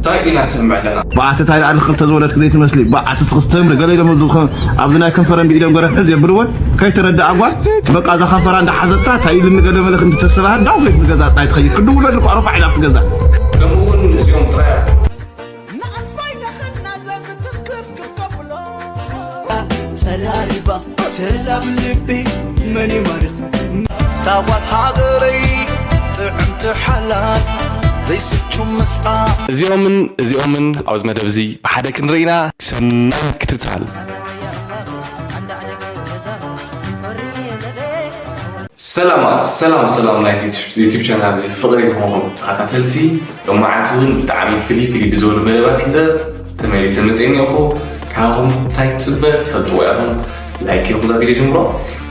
እንታይ ኢና ንሰምዕ ኣለና? ብኣቲ እንታይ ደኣ ንክልተ ዝወለድክ ዘይትመስሊ? ብኣቲ ስኽስተምሪ ገለ ኢሎም ኣብዚ ኸ-፣ ኣብዚ ናይ ከንፈረን ብኢዶም ገረብ ሕዝ የብልወን? ከይተረድኣ ጓል፣ በቃ እዛ ከንፈራ እንዳሓዘታ እንታይ ኢሉኒ ገለ መለ ክንዲ ተሰባህ ዳው ቤት ንገዛ ጥራይ ትኸይድ። ክድውለሉ እኳ ረፋዕ ኢላ ኣብቲ ገዛ። ከምኡ እውን እዚኦም ጥራይ ንኣልፋይ ለኸና ዘዝትክፍ ክትከፍሎ። ጸራሪባ ቸላብ ልቢ መን ይማርኽ? ታዋት ሃገረይ ጥዕምቲ ሓላል ዘይስቹ ምስኣ። እዚኦምን እዚኦምን ኣብዚ መደብ እዚ ብሓደ ክንርኢና ሰናይ ምክትታል። ሰላማት፣ ሰላም፣ ሰላም ናይዚ ዩቱብ ቻናል እዚ ፍቕሪ ዝኾንኩም ተኸታተልቲ፣ ሎማዓት እውን ብጣዕሚ ፍልይ ፍልይ ብዝበሉ መደባት ሒዘ ተመሊሰ መፅእ እኒኦኹ። ካብኹም እንታይ ትፅበ ትፈልጥዎ ኢኹም። ላይክ ጌርኩም እዛ ቪድዮ ጀምሮ።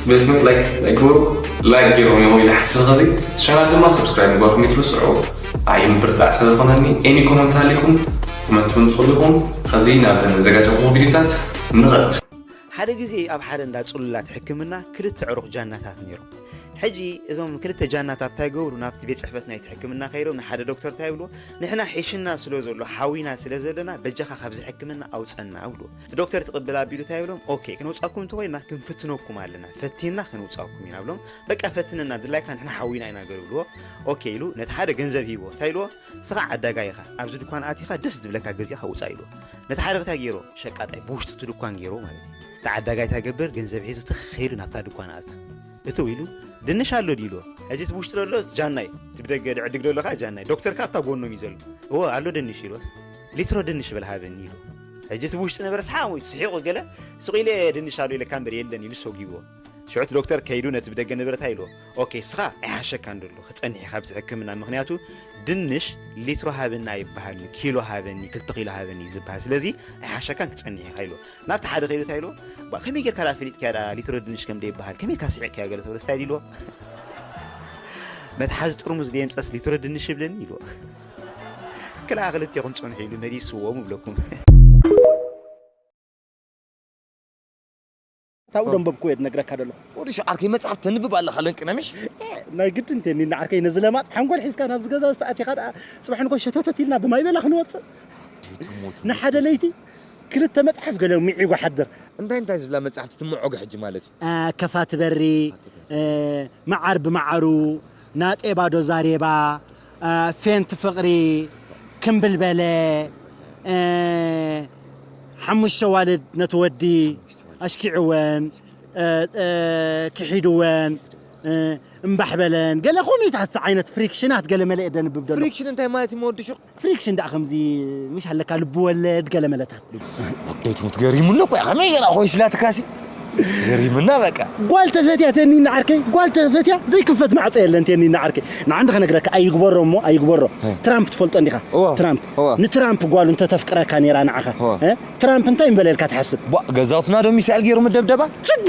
ፅበት ላይክ፣ ላይክ ግበሩ። ላይክ ጌሮም እዮም ኢለ ሓስብ ኸዚ ቻናል ድማ ሰብስክራይብ ምግባርኩም ይትረስዑ። ኣይምብርታዕ ስለ ዝኾነኒ ኤኒ ኮመንት ሃሊኩም ኮመንት እውን ትኽእሉ ኢኹም። ኸዚ ናብ ዘዘጋጀኹም ቪድዮታት ንኸድ። ሓደ ግዜ ኣብ ሓደ እንዳ ጽሉላት ሕክምና ክልተ ዕሩኽ ጃናታት ነይሮም። ሕጂ እዞም ክልተ ጃናታት እንታይ ገብሩ? ናብቲ ቤት ጽሕፈት ናይቲ ሕክምና ከይዶም ንሓደ ዶክተር እንታይ ይብልዎ? "ንሕና ሒሽና ስለ ዘሎ፣ ሓዊና ስለ ዘለና፣ በጃኻ ካብዚ ሕክምና ኣውጸና" ይብልዎ። እቲ ዶክተር ትቕብል ኣቢሉ እንታይ ይብሎም? "ኦኬ፣ ክነውጻኩም እንተኾይና ክንፍትነኩም ኣለና፣ ፈቲንና ክንውጻኩም ኢና" ብሎም። "በቃ ፈትነና፣ ድላይካ ንሕና ሓዊና ኢና" ገሩ ብልዎ። ኦኬ ኢሉ ነቲ ሓደ ገንዘብ ሂብዎ። እንታይ ኢልዎ? "ንስኻ ዓዳጋይ ኢኻ፣ ኣብዚ ድኳን ኣቲኻ ደስ ዝብለካ ገዚእኻ ውጻእ" ኢልዎ። ነቲ ሓደ እንታይ ገይሮ? ሸቃጣይ ብውሽጡ እቲ ድኳን ገይሮ ማለት እዩ። እቲ ዓዳጋይ እንታይ ገብር? ገንዘብ ሒዙ ትኽ ኢሉ ናብታ ድኳን ኣቱ። እትው ኢሉ፣ "ድንሽ ኣሎ ድዩ?" ኢልዎ። ሕጂ እቲ ብውሽጢ ዘሎ ጃናይ፣ እቲ ብደገ ድዕድግ ዘሎ ከዓ ጃናይ። ዶክተር ከዓ ኣብታ ጎኖም እዩ ዘሎ። "እወ፣ ኣሎ ድንሽ" ኢልዎ። "ሊትሮ ድንሽ በል ሃበኒ" ኢሉ። ሕጂ እቲ ብውሽጢ ነበረ ሰሓቕ ወይ ስሒቑ ገለ፣ "ሱቕ ኢለ ድንሽ ኣሎ ኢለካ እምበር የለን" ኢሉ ሰጒግዎ። ሽዑ እቲ ዶክተር ከይዱ ነቲ ብደገ ነበረ እንታይ ኢልዎ? "ኦኬ፣ እስኻ ኣይሓሸካን ዘሎ፣ ክጸንሕ ኢኻ ኣብዚ ሕክምና፣ ምኽንያቱ ድንሽ ሊትሮ ሃበኒ ኣይበሃልን፣ ኪሎ ሃበኒ፣ ክልተ ኪሎ ሃበኒ እዩ ዝበሃል፣ ስለዚ ኣይሓሸካን፣ ክጸንሕ ኢኻ" ኢልዎ። ናብቲ ሓደ ከይዱ እንታይ ኢልዎ? "ባ፣ ከመይ ጌርካ ደኣ ፈሊጥካያ ደኣ ሊትሮ ድንሽ ከም ደይበሃል? ከመይ ኢልካ ስሒቕካዮ?" ገለ ተብሎ፣ እንታይ ኢልዎ? "መትሓዚ ጥርሙዝ ደየምጸስ ሊትሮ ድንሽ ይብለኒ?" ኢልዎ። ክልኣ ክልቴኹም ጽንሑ ኢሉ መሊስዎም እብለኩም። ካብኡ ደንበብኩ እየ ዝነግረካ ዘለኹ። ወዲ ሸዓርከይ መጽሓፍ ተንብብ ኣለኻ ለንቅነምሽ? ናይ ግድን ቴኒና ዓርከይ፣ ነዚ ለማጽ ሓንጎል ሒዝካ ናብዚ ገዛ ዝተኣቲኻ ደኣ፣ ጽባሕ ንኮ ሸተተት ኢልና ብማይ በላ ክንወጽእ። ንሓደ ለይቲ ክልተ መጽሓፍ ገለ ሚዒጎ ሓድር። እንታይ እንታይ ዝብላ መጽሓፍቲ ትምዖገ ሕጂ ማለት እዩ? አ፣ ከፋ ትበሪ፣ እ፣ መዓር ብመዓሩ፣ ናጤ ባዶ ዛሬባ፣ አ፣ ፌንት ፍቕሪ፣ ክምብል በለ፣ እ፣ ሓሙሽተ ዋልድ ነቲ ወዲ ኣሽኪዕወን፣ እ፣ እ፣ ክሒድወን፣ እ፣ እምባሕ በለን፣ ገለ ኮሜታት ዓይነት ፍሪክሽናት ገለ መለ እየ ደንብብ ደሎ። ፍሪክሽን እንታይ ማለት እዩ መወዲ ሹቕ? ፍሪክሽን ደኣ ከምዚ ምሽ ኣለካ ልቢ ወለድ ገለ መለታት። ወደይ ትሙት ገሪሙኒ እኮ እያ፣ ከመይ ገይራ ኮይስ ኢላትካሲ? ገሪምና በቃ። ጓል ተፈትያ ተኒና ዓርከይ፣ ጓል ተፈትያ ዘይክፈት ማዕጾ የለን ተኒና ዓርከይ። ንዓንዲ ከነግረካ ኣይግበሮ እሞ ኣይግበሮ። እ። ትራምፕ ትፈልጦ እንዲኻ? እወ። ትራምፕ። እወ። ንትራምፕ ጓሉ እንተተፍቅረካ ነይራ ንዓኻ። እወ። እ? ትራምፕ እንታይ እምበለ ኢልካ ትሓስብ? ቧ፣ ገዛውትና ዶ ሚሳኤል ገይሩ ምደብደባ? ችድ!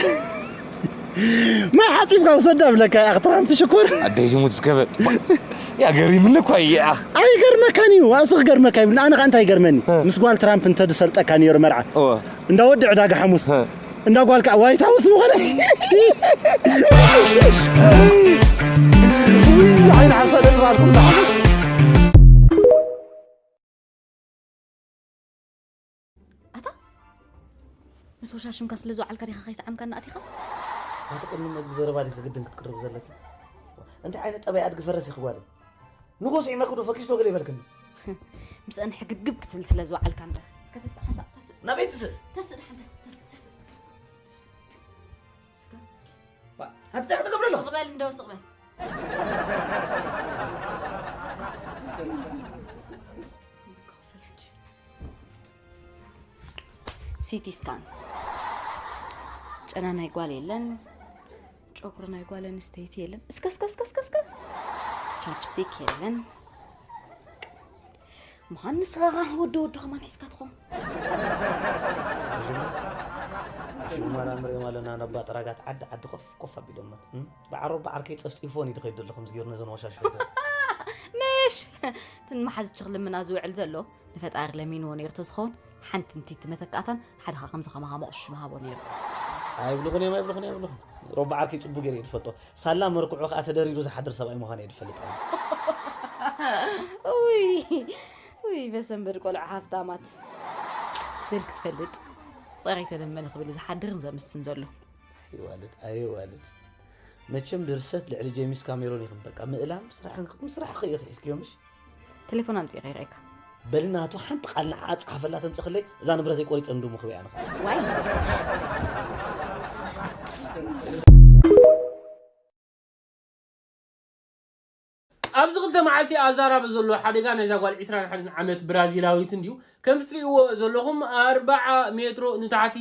ማይ ሓጺብካ ውሰዳ ብለካ እያ ትራምፕ ሽኩር። ኣደይ ትሙት እስከ በል። ቧ፣ ያ ገሪምኒ እኮ እየ። ኣይገርመካን እዩ፣ ኣስኽ ገርመካ ይብል። ኣነ ኸ እንታይ ይገርመኒ? እ። ምስ ጓል ትራምፕ እንተድሰልጠካ ነይሩ መርዓ። እወ። እንዳ ወዲ ዕዳጋ ሓሙስ። እ። እንዳ ጓል ከዓ ዋይት ሃውስ ምኾነ። ውይ፣ ዓይኒ ሓሳደ ትባል ኩሉ ሓሙስ። ኣታ፣ ምስ ወሻሽምካ ስለ ዝወዓልካ ዲኻ ከይሰዓምካና ኣቲኻ? ኣቲ ቅድሚ መግቢ ዘረባ ዲኺ ግድን ክትቅርቢ ዘለኪ? እንታይ ዓይነት ጠባይ ኣድጊ ፈረስ ኢኺ ጓለይ? ንጎ ስዒመኪ ዶ ፈኪስ ዶ ገለ ይበልክኒ? ምስአን ሕግግብ ክትብል ስለ ዝወዓልካ እምበር። እስከ ተስእ ሓንሳእ፣ ተስእ። ናበይ ትስእ? ተስእ ደሓን፣ ተስእ፣ ተስእ፣ ተስእ። ባ፣ ኣቲ እንታይ ክትገብሪ ኣለኹ? ስቕ በል እንደው፣ ስቕ በል። ሲቲ ስካን። ጨና ናይ ጓል የለን። ጨጉሪ ናይ ጓል ኣንስተይቲ የለን። እስከ፣ እስከ፣ እስከ፣ እስከ፣ እስከ። ቻፕስቲክ የለን። ምዃን ንስኻ ወዲ ወዲ ከማን ሒዝካ ትኾን። ሽማና ንሪኦም ኣለና፣ ነባ ጥራጋት ዓዲ ዓዲ ኮፍ ኮፍ ኣቢሎመን። እም? ብዓሮ ብዓርከይ ጸፍጺፎን እዩ ድኸይድ ዘሎ፣ ከምዚ ገይሩ ነዘን ወሻሽ ወደ። ምሽ! እቲ ንመሓዝትሽ ክልምና ዝውዕል ዘሎ፣ ንፈጣሪ ለሚንዎ ነይሩ ተዝኸውን፣ ሓንቲ እንትይቲ መተካእታን ሓደ ኸዓ ከምዚ ከማኻ መቑሽ ምሃቦ ነይሩ። ኣይብልኹን እዮም፣ ኣይብልኹን እዮም፣ ኣይብልኹን። ሮባ ዓርከይ ጽቡቕ ገይረ እየ ዝፈልጦ። ሳላ መርክዑ ኸዓ ተደሪሩ ዝሓድር ሰብኣይ ምዃኑ እየ ዝፈልጥ። ውይ፣ ይበሰ እምበር ቆልዑ ሃፍታማት ክትብል ክትፈልጥ። ጠቒ ተለመነ ክብል ዝሓድርን ዘምስን ዘሎ። ኣይዋልድ፣ ኣይዋልድ። መቸም ድርሰት ልዕሊ ጀሚስ ካሜሮን ኢኹም። በቃ ምእላም ስራሕን ክኹም ስራሕ ኸይኺ እስኪዮምሽ። ቴሌፎን ኣምጺእ ከይረኣይካ። በሊ ናቱ ሓንቲ ቃል ንዓ ጸሓፈላ ተምጽኽለይ፣ እዛ ንብረተይ ቆሪጸ እንዱ ምኽብያ ንኻ። ዋይ፣ ይቆርጽ። ኣብዚ ክልተ መዓልቲ ኣዛራቢ ዘሎ ሓደጋ ናይዛ ጓል ዒስራን ሓደን ዓመት ብራዚላዊት እንድዩ። ከምቲ ትርእይዎ ዘለኹም ኣርባዓ ሜትሮ ንታሕቲ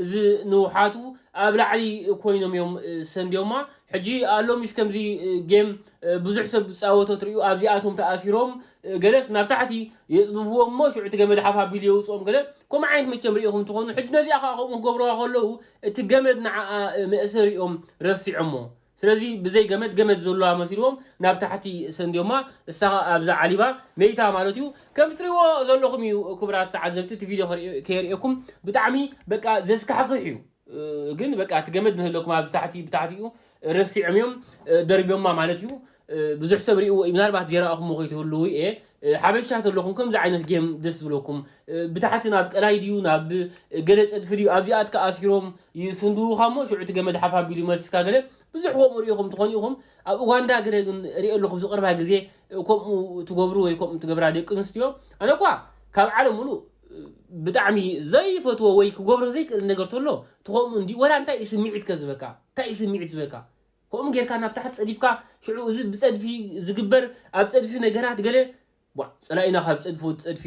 እዚ ንውሓቱ ኣብ ላዕሊ ኮይኖም እዮም፣ እ፣ ሰንድዮማ። ሕጂ ኣሎ ምሽ ከምዚ፣ እ፣ ጌም፣ እ፣ ብዙሕ ሰብ ዝጻወቶ ትርእዩ፣ ኣብዚኣቶም ተኣሲሮም፣ እ፣ ገለስ ናብ ታሕቲ የጽድፍዎም እሞ ሽዑ እቲ ገመድ ሓፍ ኣቢሉ የውጽኦም ገለ። ከምኡ ዓይነት መቸም ርኢኹም ትኾኑ። ሕጂ ነዚኣ ከኣ ከምኡ ክገብርዋ ከለዉ እቲ ገመድ ንዓኣ፣ እ፣ መእሰሪኦም ረሲዖሞ። ስለዚ ብዘይ ገመድ፣ ገመድ ዘለዋ መሲልዎም ናብ ታሕቲ ሰንድዮማ፣ እሳ ኸኣ ኣብዛ ዓሊባ መይታ ማለት እዩ። ከም ትሪእዎ ዘለኹም እዩ ክቡራት ተዓዘብቲ፣ እቲ ቪድዮ ከርኢ-፣ ከየርእየኩም ብጣዕሚ በቃ ዘስካሕክሕ እዩ። እ፣ ግን በቃ እቲ ገመድ ንህለኩም ኣብዚ ታሕቲ፣ ብታሕቲኡ ረሲዖም እዮም፣ እ፣ ደርብዮማ ማለት እዩ። እ፣ ብዙሕ ሰብ ሪእዎ እዩ፣ ምናልባት ዘይረኣኹምዎ ከይትህልዉ እየ። እ፣ ሓበሻ ተለኹም ከምዚ ዓይነት ጌም ደስ ዝብለኩም፣ እ፣ ብታሕቲ ናብ ቀላይ ድዩ፣ ናብ ገለ ጸድፊ ድዩ፣ ኣብዚኣትካ ኣሲሮም ይስንድዉኻ እሞ ሽዑ እቲ ገመድ ሓፍ ኣቢሉ ይመልስካ ገለ። ብዙሕ ከምኡ ርኢኹም ትኾኑ ኢኹም። ኣብ ኡጋንዳ ገለ ግን ርኢ ኣለኹ፣ ኣብዚ ቅርባ ግዜ ከምኡ ትገብሩ ወይ ከምኡ ትገብራ ደቂ ኣንስትዮ። ኣነ እኳ ካብ ዓለም ምሉእ ብጣዕሚ ዘይፈትዎ ወይ ክገብሮ ዘይክእል ነገር ተሎ፣ እቲ ከምኡ እንዲ ወላ እንታይ እዩ ስምዒት ከ ዝበካ? እንታይ እዩ ስምዒት ዝበካ? ከምኡ ጌርካ ናብ ታሕቲ ጸዲፍካ፣ ሽዑ እዚ ብጸድፊ ዝግበር፣ ኣብ ጸድፊ ነገራት ገለ፣ ዋ፣ ጸላኢና ካብ ጸድፉ ጸድፊ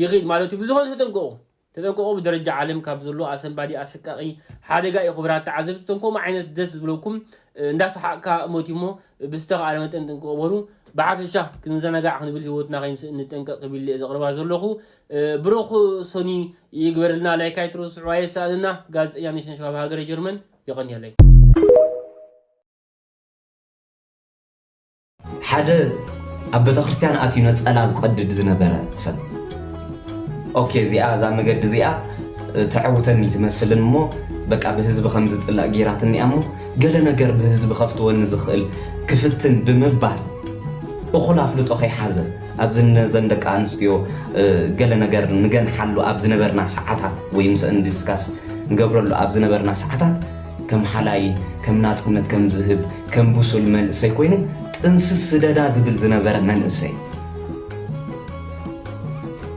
ይኽእል ማለት እዩ። ብዝኾነ ተጠንቀቑ። ተጠንቀቑ፣ ብደረጃ ዓለም ካብ ዘሎ ኣሰንባዲ ኣሰቃቒ ሓደጋ እዩ። ክቡራት ተዓዘብቲ፣ እቶም ከምኡ ዓይነት ደስ ዝብለኩም፣ እ፣ እንዳሰሓቕካ ሞት እሞ ብዝተኻእለ መጠን ጥንቅቕ በሉ። ብሓፈሻ ክንዘናጋዕ ክንብል ህይወትና ከይንስእን ንጠንቀቕ ክብል እየ ዘቕርባ ዘለኹ። እ፣ ብሩኽ ሶኒ ይግበረልና። ላይክ ኣይትረስዑ፣ ኣየሳእንና። ጋዜጠኛ ነሽነሽ ካብ ሃገረ ጀርመን። የቐንየለይ። ሓደ ኣብ ቤተክርስትያን ኣትዩ ነጸላ ዝቐድድ ዝነበረ ሰብ። ኦኬ፣ እዚኣ፣ እዛ መገዲ እዚኣ፣ እ፣ ተዕውተኒ ትመስልን እሞ፣ በቃ ብህዝቢ ከም ዝጽላእ ጌራትኒ እያ እሞ፣ ገለ ነገር ብህዝቢ ከፍትወኒ ዝኽእል ክፍትን ብምባል፣ እኹል ኣፍልጦ ከይሓዘ፣ ኣብዚ ነዘን ደቂ ኣንስትዮ፣ እ፣ ገለ ነገር ንገንሓሉ ኣብ ዝነበርና ሰዓታት፣ ወይ ምስአን ዲስካስ ንገብረሉ ኣብ ዝነበርና ሰዓታት፣ ከም ሓላይ፣ ከም ናጽነት ከም ዝህብ፣ ከም ብሱል መንእሰይ ኮይኑ ጥንስስ ስደዳ ዝብል ዝነበረ መንእሰይ።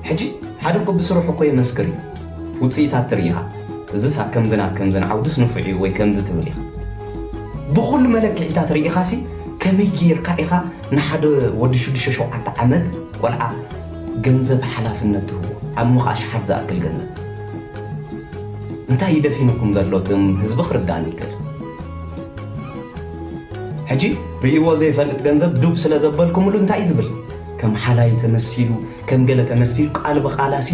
ሕጂ ሓደ እኮ ብስርሑ እኮ የመስክር እዩ። ውጽኢታት ትርኢ ኢኻ። እዝስ ኣብ ከምዝን ኣብ ከምዝን ዓውድስ ንፉዕ እዩ ወይ ከምዚ ትብል ኢኻ። ብኹሉ መለክዒታት ርኢኻሲ ከመይ ጌርካ ኢኻ ንሓደ ወዲ ሽዱሽተ ሸውዓተ ዓመት ቆልዓ ገንዘብ ሓላፍነት ትህቦ? ኣብ ምኽ ኣሽሓት ዝኣክል ገንዘብ። እንታይ እዩ ደፊኑኩም ዘሎ? እቶም ህዝቢ ክርዳእኒ ይክእል። ሕጂ ርእይዎ ዘይፈልጥ ገንዘብ ዱብ ስለ ዘበልኩምሉ እንታይ እዩ ዝብል? ከም ሓላይ ተመሲሉ፣ ከም ገለ ተመሲሉ፣ ቃል ብቓላሲ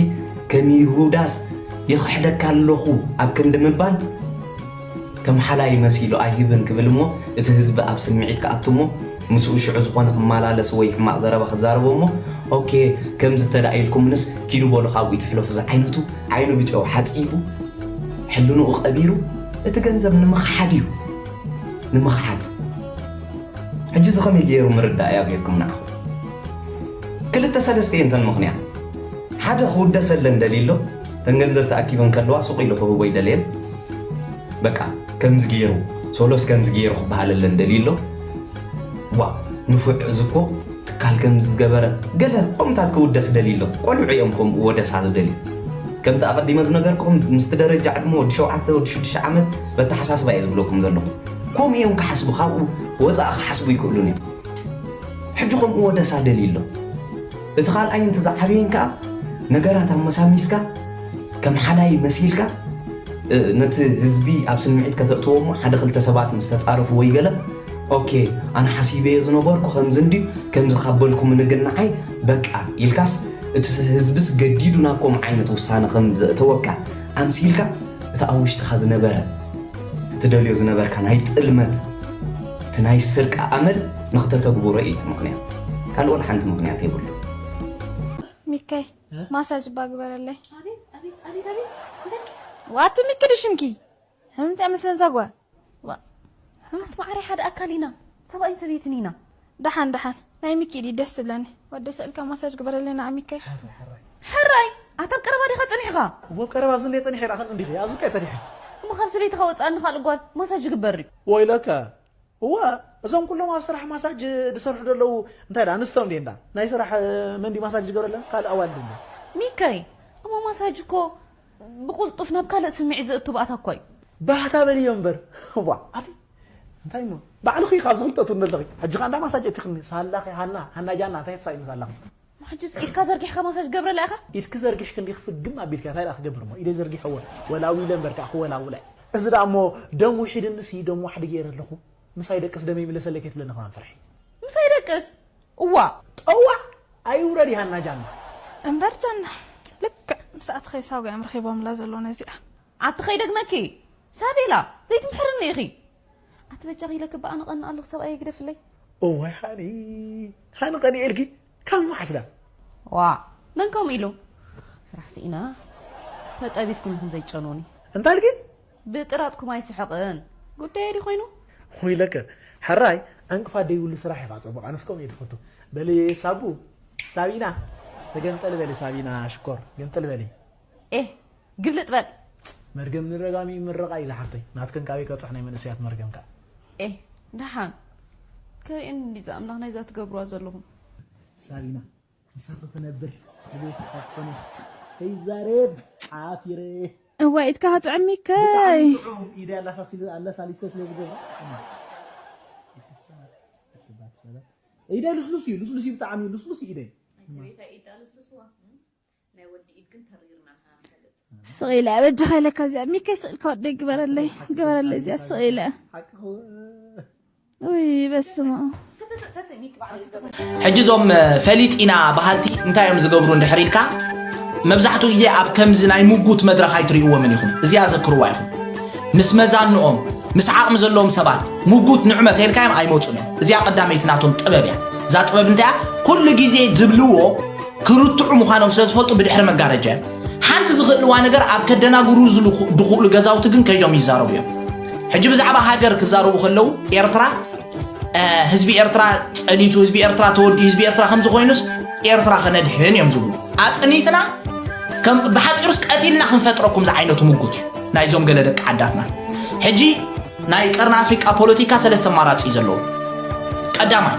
ከም ይሁዳስ ይኽሕደካ ኣለኹ ኣብ ክንዲ ምባል፣ ከም ሓላይ መሲሉ ኣይህብን ክብል እሞ፣ እቲ ህዝቢ ኣብ ስምዒት ክኣቱ እሞ፣ ምስኡ ሽዑ ዝኾነ ክመላለስ ወይ ሕማቕ ዘረባ ክዛረቦ እሞ፣ ኦኬ፣ ከምዚ እንተ ደኣ ኢልኩምንስ ኪዱ በሉ ካብኡ ይትሕለፉ ዝዓይነቱ ዓይኑ ብጨው ሓጺቡ፣ ሕልንኡ ቀቢሩ፣ እቲ ገንዘብ ንምኽሓድ እዩ። ንምኽሓድ። ሕጂ እዚ ከመይ ገይሩ ምርዳእ እዩ ኣብየኩም ንዓኹም? ክልተ ሰለስተ እየን እተን ምኽንያት። ሓደ ክውደሰለን ደልዩ ኣሎ። እተን ገንዘብ ተኣኪበን ከለዋ ሱቕ ኢሉ ክህቦ ኣይደለየን። በቃ ከምዚ ገይሩ፣ ሶሎስ ከምዚ ገይሩ ክበሃለለን ደልዩ ኣሎ። ዋ፣ ንፉዕ እዚ እኮ ትካል ከምዚ ዝገበረ፣ ገለ ከምታት ክውደስ ደልዩ ኣሎ። ቆልዑ እዮም ከምኡ ወደሳ ዝደልዩ። ከምቲ ኣቐዲመ ዝነገርኩኹም፣ ምስቲ ደረጃ ዕድመ ወዲ ሸውዓተ፣ ወዲ ሽዱሽተ ዓመት በተሓሳስባ እየ ዝብለኩም ዘለኹ። ከምኡ እዮም ክሓስቡ፣ ካብኡ ወጻኢ ክሓስቡ ይክእሉን እዮም። ሕጂ ከምኡ ወደሳ ደልዩ ኣሎ። እቲ ካልኣይ፣ እንተ ዝዓበየን ከኣ ነገራት ኣመሳሚስካ፣ ከም ሓላይ መሲልካ፣ እ፣ ነቲ ህዝቢ ኣብ ስምዒት ከተእትዎ እሞ፣ ሓደ ክልተ ሰባት ምስ ተጻረፉ ወይ ገለ፣ ኦኬ፣ ኣነ ሓሲበዮ ዝነበርኩ ከምዚ እንድዩ፣ ከምዚ ካብ በልኩምኒ ግን ንዓይ በቃ ኢልካስ፣ እቲ ህዝብስ ገዲዱ ናብ ከምኡ ዓይነት ውሳነ ከም ዘእተወካ ኣምሲልካ፣ እቲ ኣብ ውሽጥኻ ዝነበረ፣ እቲ ትደልዮ ዝነበርካ ናይ ጥልመት፣ እቲ ናይ ስርቂ ኣመል ንኽተተግብሮ እዩ እቲ ምኽንያት። ካልእ ወላ ሓንቲ ምኽንያት የብሉ። ሚካይ፣ እ? ማሳጅ እባ ግበረለይ። ኣቤት፣ ኣቤት፣ ኣቤት፣ ኣቤት። እንታይ? ዋቲ ሚኪ ድሽምኪ? ህምንት እያ መስለን እዛ ጓል። ዋ። ኣንቲ ማዕረይ ሓደ ኣካል ኢና። ሰብኣይን ሰበይትን ኢና። ደሓን፣ ደሓን። ናይ ሚኪ ኢድ ደስ ትብለኒ። ወዲ ስእልካ ማሳጅ ግበረለይ ንዓ ሚካይ። ሕራይ ኣታ ኣብ ቀረባ ዲኻ ጸኒሕኻ? እሞ ቀረባ ኣብዚ እንደ ጸኒሐ ዳኸን እንዲኺ ኣብዚ ቀይ ጸኒሐ። እሞ ካብ ሰበይትኻ ወጻእኒ ካልእ ጓል ማሳጅ ይግበር ድዩ? ወይለከ እወ እዞም ኩሎም ኣብ ስራሕ ማሳጅ ዝሰርሑ ዘለዉ እንታይ ዳ ኣንስቶም ድየ እንዳ ናይ ስራሕ መንዲ ማሳጅ ዝገብረለን ካልእ ኣዋልድ እንዳ። ሚካይ እሞ ማሳጅ እኮ ብቁልጡፍ ናብ ካልእ ስምዒት ዘእቱ ባእታ እኮ እዩ። ባህታ በልዮ እምበር ዋ ኣቲ እንታይ እሞ ባዕልኺ ካብዚ ክልተ ትውኒ ኣለኺ ሕጂ ኸኣ እንዳ ማሳጅ እቲኽኒ ሳላኺ ሃና ሃና ጃና እንታይ ትሳኢኒ ሳላኺ። ሕጅስ ኢድካ ዘርጊሕካ ማሳጅ ገብረላ ኢኻ? ኢድኪ ዘርጊሕኪ እንዲኺ ፍግም ኣቢልኪ እያ ታይ ደኣ ክገብር እሞ ኢደይ ዘርጊሐወ ወላዊለ እምበር ከኣ ክወላውላ እየ። እዚ ደኣ እሞ ደም ውሒድንሲ ደም ዋሕዲ ገይረ ኣለኹ ምሳይ ደቅስ ደመይ ይምለሰለይ ከይትብለኒ ከማን ፍርሒ። ምሳይ ደቅስ እዋ ጠዋዕ ኣይውረድ ይሃና ጃና። እምበር ጃና ልክዕ ምስ ኣትኸይ ሳጒ እዮም ረኺቦምላ ዘለዉ ነዚኣ። ኣቲ ከይደግመኪ ሳቤላ ዘይትምሕርኒ ኢኺ። ኣቲ በጃኺ ኢለኪ በኣ ንቐንእ ኣለኹ ሰብኣየይ ግደፍለይ። እዋይ ሃኒ ሃኒ ቀኒኤልኪ ካብ መሓስዳ። ዋእ መን ከምኡ ኢሉ? ስራሕ ስኢና ተጠቢስኩም ኢኹም ዘይጨኑኒ። እንታይ ኢልኪ? ብጥራጥኩም ኣይስሕቕን ጉዳየ ድዩ ኮይኑ? ወይለከ ሕራይ ዕንቅፋት ደይብሉ ስራሕ ኢኻ ጸቡቕ ኣነስ ከምኡ እየ ዝፈቱ። በሊ ሳቡ ሳቢና ተገምጠሊ በሊ ሳቢና ሽኮር ገምጠሊ በሊ። ኤህ ግብልጥ በል። መርገም ንረጋሚኡ ምርቓ እዩ ዝሓፍተይ። ናትክን ካበይ ከብፅሕ ናይ መንእሰያት መርገም ከ። ኤህ ደሓን ከርእየን እንዲ ዝኣምላኽ ናይዛ ትገብርዋ ዘለኹም። ሳቢና ምሳኺ ክነብር ድሌት ካብ ኮነ ከይዛረብ ሓፊረ። እዋይ ኢድካ ክጥዕም ሚከይ። ብጣዕሚ ጥዑም ኢደ ኣላሳሲለ ኣለሳሊሰ ስለ ዝገብራ። ኢደ ልስሉስ እዩ ልስሉስ እዩ ብጣዕሚ ልስሉስ እዩ ኢደይ። ናይ ሰበይታ ኢድ ደኣ ልስሉስዋ ናይ ወዲ ኢድ ግን ተሪርና ንሕና ንፈልጥ። ስቕ ኢለ በጃኻ ኢለካ እዚኣ ሚከይ ስቕ ኢልካ ወደይ ግበረለይ ግበረለይ እዚኣ ስቕ ኢለ። ሓቅኺ ውይ በስመ ሕጂ እዞም ፈሊጥ ኢና በሃልቲ እንታይ እዮም ዝገብሩ እንድሕር ኢልካ መብዛሕትኡ ግዜ ኣብ ከምዚ ናይ ምጉት መድረኽ ኣይትርእይዎምን ኢኹም። እዚኣ ዘክርዋ ኢኹም። ምስ መዛንኦም፣ ምስ ዓቕሚ ዘለዎም ሰባት ምጉት ንዕመ ተይልካዮም ኣይመጹን እዮም። እዚኣ ቀዳመይቲ ናቶም ጥበብ እያ። እዛ ጥበብ እንታይ እያ? ኩሉ ግዜ ዝብልዎ ክርትዑ ምዃኖም ስለ ዝፈልጡ ብድሕሪ መጋረጃ እዮም። ሓንቲ ዝኽእልዋ ነገር ኣብ ከደናግሩ ዝኽእሉ ገዛውቲ ግን ከይዶም ይዛረቡ እዮም። ሕጂ ብዛዕባ ሃገር ክዛረቡ ከለዉ ኤርትራ ህዝቢ ኤርትራ ጸኒቱ ህዝቢ ኤርትራ ተወዲኡ ህዝቢ ኤርትራ ከምዚ ኮይኑስ ኤርትራ ከነድሕን እዮም ዝብሉ ኣጽኒትና ብሓጺሩስ ቀቲልና ክንፈጥረኩም ዝዓይነቱ ምጉት እዩ ናይዞም ገለ ደቂ ዓዳትና ሕጂ ናይ ቀርኒ ኣፍሪቃ ፖለቲካ ሰለስተ ኣማራጺ እዩ ዘለዎ። ቀዳማይ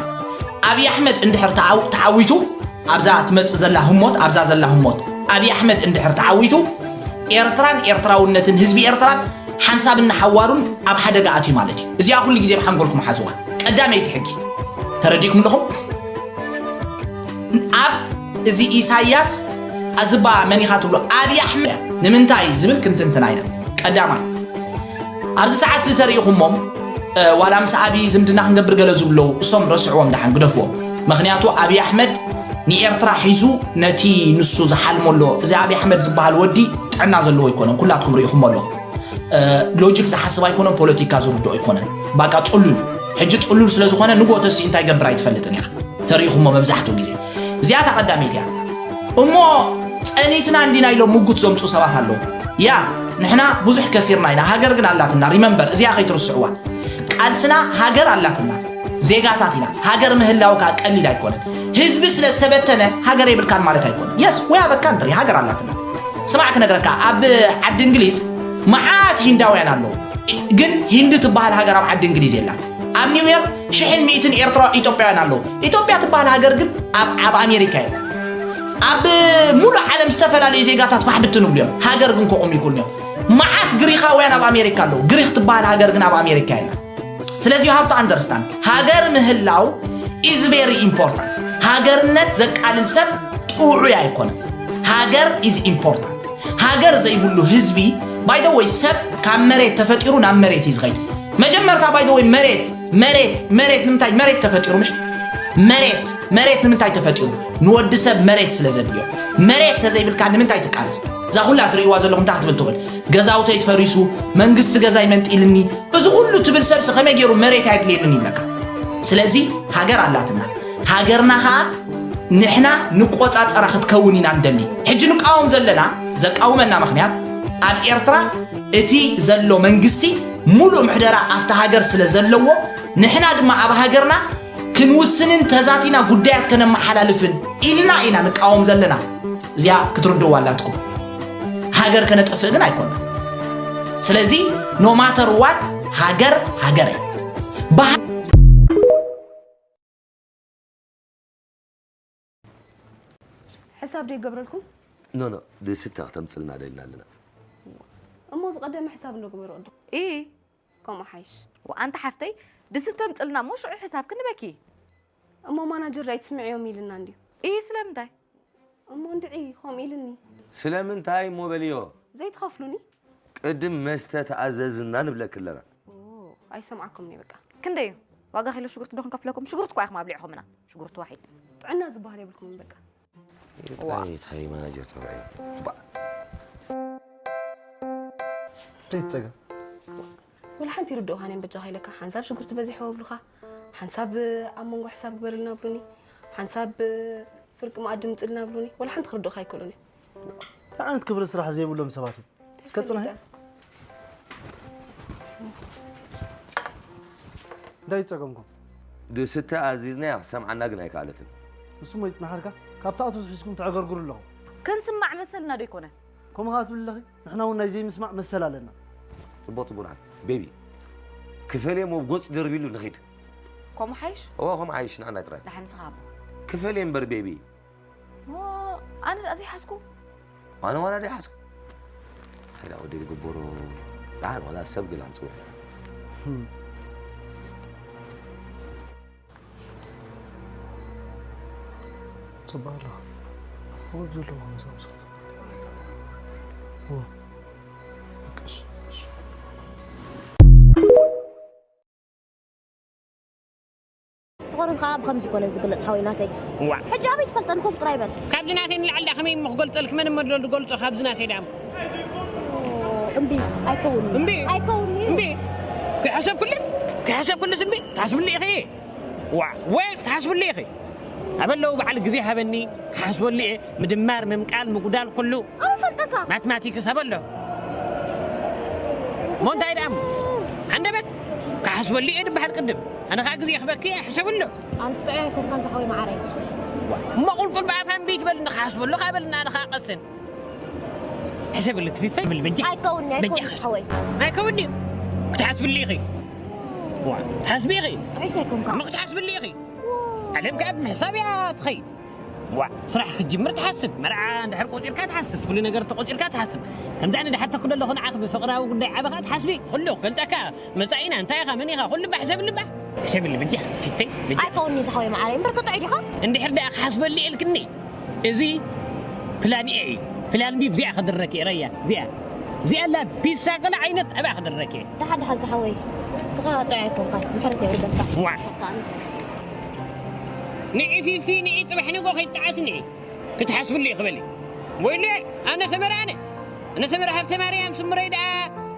ኣብይ ኣሕመድ እንድሕር ተዓዊቱ ኣብዛ ትመጽእ ዘላ ህሞት ኣብዛ ዘላ ህሞት ኣብይ ኣሕመድ እንድሕር ተዓዊቱ ኤርትራን ኤርትራውነትን ህዝቢ ኤርትራን ሓንሳብን ንሓዋሩን ኣብ ሓደጋ ኣትዩ ማለት እዩ። እዚኣ ኩሉ ግዜ ብሓንጎልኩም ሓዝዋ። ቀዳመይቲ ሕጊ ተረዲእኩም ኣለኹም? ኣብ እዚ ኢሳያስ ኣዝባ መን ኢኻ ትብሎ ኣብይ ኣሕመድ ንምንታይ ዝብል ክንትንትና ኢና። ቀዳማይ ኣብዚ ሰዓት እዚ ተሪኢኹሞም ዋላ ምስ ኣብይ ዝምድና ክንገብር ገለ ዝብለው እሶም ረስዕዎም ደሓን ግደፍዎም። ምኽንያቱ ኣብይ ኣሕመድ ንኤርትራ ሒዙ ነቲ ንሱ ዝሓልሞ ኣሎ። እዚ ኣብይ ኣሕመድ ዝበሃል ወዲ ጥዕና ዘለዎ ኣይኮነን። ኩላትኩም ርኢኹሞ ኣለኹም። ሎጂክ ዝሓስብ ኣይኮነን፣ ፖለቲካ ዝርድኦ ኣይኮነን። ባቃ ጽሉል እዩ። ሕጂ ጽሉል ስለ ዝኾነ ንግሆ ተሲኡ እንታይ ይገብር ኣይትፈልጥን ኢኻ። ተሪኢኹሞ መብዛሕትኡ ግዜ። እዚኣ እታ ቀዳመይቲ እያ። እሞ ጸኒትና እንዲና ኢሎም ምጉት ዘምጽኡ ሰባት ኣለዉ። ያ ንሕና ብዙሕ ከሲርና ኢና፣ ሃገር ግን ኣላትና። ሪመምበር እዚኣ ከይትርስዕዋ። ቃልስና ሃገር ኣላትና። ዜጋታት ኢና። ሃገር ምህላው ከኣ ቀሊል ኣይኮነን። ህዝቢ ስለ ዝተበተነ ሃገር የብልካን ማለት ኣይኮነን። የስ ወይ ኣበካን ትሪ ሃገር ኣላትና። ስማዕ ክነግረካ ኣብ ዓዲ እንግሊዝ መዓት ሂንዳውያን ኣለዉ። ግን ሂንዲ ትበሃል ሃገር ኣብ ዓዲ እንግሊዝ የላን። ኣብ ኒውዮርክ ሽሕን ሚእትን ኤርትራ ኢትዮጵያውያን ኣለዉ። ኢትዮጵያ ትበሃል ሃገር ግን ኣብ ኣብ ኣሜሪካ እያ። ኣብ ሙሉእ ዓለም ዝተፈላለዩ ዜጋታት ፋሕ ብትን ይብሉ እዮም። ሃገር ግን ከቑሙ ይክእሉ እዮም። መዓት ግሪኻውያን ኣብ ኣሜሪካ ኣለዉ። ግሪኽ ትበሃል ሃገር ግን ኣብ ኣሜሪካ የላን። ስለዚ you have to understand ሃገር ምህላው is very important። ሃገርነት ዘቃልል ሰብ ጥዑይ ኣይኮነን። ሃገር is important። ሃገር ዘይብሉ ህዝቢ by the way ሰብ ካብ መሬት ተፈጢሩ ናብ መሬት እዩ ዝኸይድ። መጀመርታ by the way መሬት መሬት መሬት ንምንታይ መሬት ተፈጢሩ ምሽ መሬት መሬት ንምንታይ ተፈጢሩ ንወዲ ሰብ መሬት ስለ ዘድልዮ። መሬት ተዘይብልካ ንምንታይ ትቃለስ? እዛ ኩላ ትርእይዋ ዘለኹም እንታይ ክትብል ትኽእል? ገዛውተይ ትፈሪሱ መንግስቲ ገዛይ መንጢልኒ እዚ ኩሉ ትብል ሰብሲ ከመይ ገይሩ መሬት ኣየድልየንን ይብለካ። ስለዚ ሃገር ኣላትና። ሃገርና ኸኣ ንሕና ንቆጻጸራ ክትከውን ኢና ንደሊ። ሕጂ ንቃወም ዘለና ዘቃውመና ምኽንያት ኣብ ኤርትራ እቲ ዘሎ መንግስቲ ሙሉእ ምሕደራ ኣብቲ ሃገር ስለ ዘለዎ ንሕና ድማ ኣብ ሃገርና ክንውስንን ተዛቲና ጉዳያት ከነመሓላልፍን ኢልና ኢና ንቃወም ዘለና። እዚኣ ክትርድዋ ኣላትኩም። ሃገር ከነጥፍእ ግን ኣይኮና። ስለዚ no matter what ሃገር ሃገር እያ። ብሃ- ሕሳብ ዶ ይገብረልኩም? ኖ ኖ ድስታ ክተምፅልና ደልና ኣለና። እሞ ዝቐደመ ሕሳብ እንዶ ግበሩ ቅድም። ኢ ከምኡ ሓይሽ። ወኣንታ ሓፍተይ ድስተ ምፅልና እሞ ሽዑ ሕሳብ ክንበኪ። እሞ ማናጀር ኣይትስምዕዮም ኢልና እንድዩ። ኢ ስለምንታይ? እሞ እንድዒ ከምኡ ኢልኒ። ስለምንታይ እሞ በልዮ። ዘይትኸፍሉኒ? ቅድም መስተ ተኣዘዝና ንብለኪ ኣለና። ኣይሰምዓኩምኒ በቃ። ክንደይ እዩ? ዋጋ ኪሎ ሽጉርቲ ዶ ክንከፍለኩም? ሽጉርቲ እኳ ኢኹም ኣብሊዕኹምና። ሽጉርቲ ዋሒድ። ጥዕና ዝበሃል የብልኩምን በቃ። ዋ። እንታይ ማናጀር ተባዒ። ዘይትፀገም ወላ ሓንቲ ይርድኡኻን እዮም በጃኻ ኢለካ። ሓንሳብ ሽጉርቲ በዚሕዎ ይብሉኻ፣ ሓንሳብ ኣብ መንጎ ሕሳብ ግበርልና ብሉኒ፣ ሓንሳብ ፍርቂ መኣዲ ምፅልና ብሉኒ። ወላ ሓንቲ ክርድኡኻ ኣይክእሉን እዮም። እንታይ ዓይነት ክብሪ ስራሕ ዘይብሎም ሰባት እዮም። እስከ ፅናሕ። እንታይ ይፀገምኩም? ድስተ ኣዚዝናያ ክሰምዓና ግን ኣይከኣለትን። ንሱ ሞ ይፅናሓልካ። ካብቲ ኣቶ ሒዝኩም ተዕገርግሩ ኣለኹ። ክንስማዕ መሰልና ዶ ይኮነ? ከምኡ ከዓ ትብል ኣለኺ። ንሕና እውን ናይ ዘይምስማዕ መሰል ኣለና። ፅቡቅ ፅቡቅ ንዓል ቤቢ ክፈል እሞ ኣብ ገፁ ደርቢሉ ንኺድ። ከምኡ ሓይሽ? እዎ ከምኡ ሓይሽ ንዓና ጥራይ። ደሓን ንስኻ ኣቦ። ክፈል እየ እምበር ቤቢ። ሞ ኣነ ደኣ ዘይሓዝኩ። ኣነ ዋላ ደይ ሓዝኩ። ሓይላ ወዲ ዝግበሩ ደሓን ዋላ ሰብ ግላ ንፅውዕ። ፅቡቅ ኣለኻ። ክቡር ዘለዎ ምሳምሳ ተቆሪብካ ብከምዚ ኮነ ዝግለጽ ሓወይ ናተይ። ዋዕ። ሕጂ ኣበይ ትፈልጠኒ ኮፍ ጥራይ በል። ካብዚ ናተይ ንላዕሊ ከመይ ምክገልጸልኪ መን መድሎ ዝገልጾ ካብዚ ናተይ ዳም። እምቢ ኣይከውንን። እምቢ። ኣይከውንን እዩ። እምቢ። ከይሓሰብኩሉ ከይሓሰብኩሉስ እምቢ ትሓስብሉ ኢኺ። ዋዕ ወይ ክትሓስብሉ ኢኺ። ኣበለው በዓል ግዜ ሃበኒ ክሓስበሉ እየ። ምድማር ምምቃል ምጉዳል ኩሉ ኣበይ ፈልጠካ። ማትማቲክስ ኣበሎ። ሞ እንታይ ደኣ እሞ? ሃንደበት ክሓስበሉ እየ ድበሃል ቅድም። ኣነ ኸዓ ግዜ ክበኪ እየ ሕሰብሎ። ኣንስ ጥዑይ ኣይኮንካን ዝሓወይ መዓረይ። እሞ ቁልቁል ብኣፋ እምቢ ትበልኒ ክሓስበሉ ካብ በልና ኣነ ኸዓ ቀስን። ሕሰብሉ ትፊፈ ብል በጃ። ኣይከውንኒ ኣይከውንኒ በጃ። ሓወይ። ኣይከውንኒ ክትሓስብሉ ኢኺ። ዋ ትሓስቢ ኢኺ። ጥዑይስ ኣይኮንካ። እሞ ክትሓስብሉ ኢኺ። ዓለም ከኣ ብምሕሳብ እያ ትኸይድ። ዋ ስራሕ ክትጅምር ትሓስብ። መርዓ እንድሕር ቆጺርካ ትሓስብ። ኩሉ ነገር ተቆጺርካ ትሓስብ። ከምዚ ኣነ ድሓተኩ ዘለኹ ንዓኺ ብፍቕራዊ ጉዳይ ዓበኻ ትሓስቢ። ኩሉ ክፈልጠካ መጻኢና እንታይ ኢኻ መን ኢኻ ኩሉ ባሕሰብሉ ባ። ሕሰብሉ በጃ። ትፊተይ በጃ። ኣይከውንኒ ዝሓወይ መዓረይ እምበር ከጥዑይ ዲኻ? እንድሕር ደኣ ክሓስበሉ ኢልክኒ። እዚ ፕላን ኤ እዩ። ፕላን ቢ ብዚኣ ክድረክ እየ ረያ። እዚኣ እዚኣ ኣላ ፒሳ ገለ ዓይነት ኣብኣ ክድረክ እየ። ደሓን ደሓን ዝሓወይ። ስኻ ጥዑይ ኣይኮንካን። ምሕረት የውርደልካ። ዋዕ። ንዒ ፊፊ ንዒ ጽባሕ ንጎ ከይትዓስኒ ክትሓስብሉ እዩ ክበሊ። ወይለ ኣነ ሰመረ ኣነ ኣነ ሰመረ ሃብተ ማርያም ስምረይ ደኣ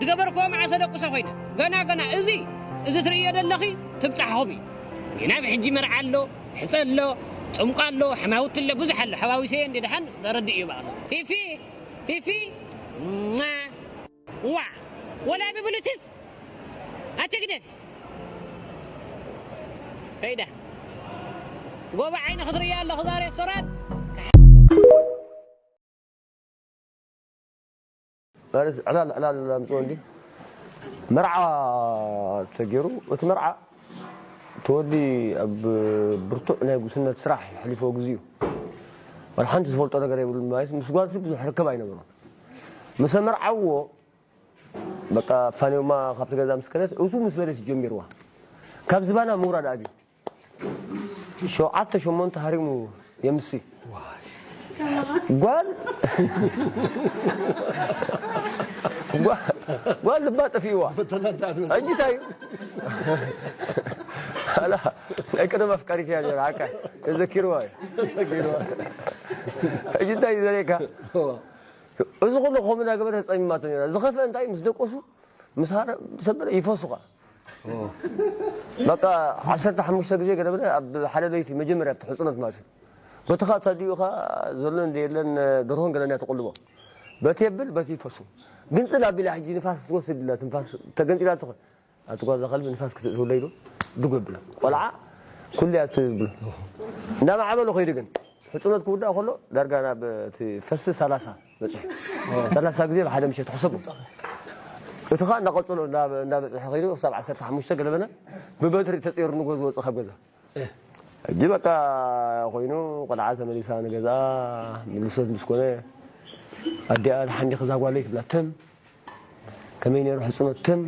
ዝገበርክዎ መዓሰ ደቁሰ ኮይነ። ገና ገና እዚ እዚ ትርእዮ ዘለኺ ትብጻሕኹም እዩ። ገና ብሕጂ መርዓ ኣሎ፣ ሕጸ ኣሎ፣ ጽምቋ ኣሎ፣ ሕማውቲ ኣሎ፣ ብዙሕ ኣሎ። ሓዋዊሰዮ እንደ ደሓን ተረድእ እዩ በኣሉ። ፊፊ ፊፊ ሟ። ዋ ወላ ብብሉትስ ኣትግደፍ ፈይዳ ጎባ ዓይኒ ክትርእያ ኣለኹ እዛ ሬስቶራንት። ማለት ዕላል ዕላል ኣምፅኦ እንዲ መርዓ ተገይሩ እቲ መርዓ እቲ ወዲ ኣብ ብርቱዕ ናይ ጉስነት ስራሕ የሕሊፎ ግዜኡ ዋላ ሓንቲ ዝፈልጦ ነገር የብሉን ማለት ምስ ጓልሲ ብዙሕ ርክብ ኣይነበሮን። ምስ ኣመርዓውዎ በቃ ፋንዮማ ካብቲ ገዛ ምስ ከደት እሱ ምስ በለት ጀሚርዋ ካብ ዝባና ምውራድ ኣብዩ ሸውዓተ ሸሞንተ ሃሪሙ የምሲ ጓል ጓል ልባ ጠፊእዋ እንጂ እንታይ እዩ ኣላ ናይ ቀደም ኣፍቃሪት እያ ነራ ዓካ ተዘኪርዋ እዩ ሕጂ እንታይ እዩ ዘርእየካ እዚ ኩሉ ከምኡ እናገበረ ጸሚማቶ ነራ ዝኸፍአ እንታይ ምስ ደቆሱ ምስ ሃረ ሰበረ ይፈሱ ኸዓ በቃ ዓሰርተ ሓሙሽተ ግዜ ገለ በለ ኣብ ሓደ ለይቲ መጀመርያ እቲ ሕፅኖት ማለት እዩ በቲ ኸዓ ተዲኡ ኸዓ ዘሎ እንደ የለን ደርሆን ገለን እያ ትቕልቦ በቲ የብል በቲ ይፈሱ ግንፅል ኣቢላ ሕጂ ንፋስ ክትወስድ ኢላ ትንፋስ ተገንጢላ ትኾን ኣብቲ ጓዛ ከልቢ ንፋስ ክትእትውለ ኢሉ ድጎ ይብላ ቆልዓ ኩሉ እያ ትብሉ። እንዳማዕበሉ ከይዱ ግን ሕፅኖት ክውዳእ ከሎ ዳርጋ ናብ እቲ ፈስ ሰላሳ በፂሑ። ሰላሳ ግዜ ብሓደ ምሸት ሕሰቡ። እቲ ኸዓ እንዳቐፀሎ እንዳ- እንዳበፅሐ ከይዱ ክሳብ ዓሰርተ ሓሙሽተ ገለበና ብበትሪ ተፀይሩ ንጎ ዝወፅእ ካብ ገዛ። ሕጂ በቃ ኮይኑ ቆልዓ ተመሊሳ ንገዛ ምልሶት ምስ ኮነ ኣዲኣ ደሓን ዲኺ እዛ ጓለይ ትብላ ትም ከመይ ነይሩ ሕፅኖት ትም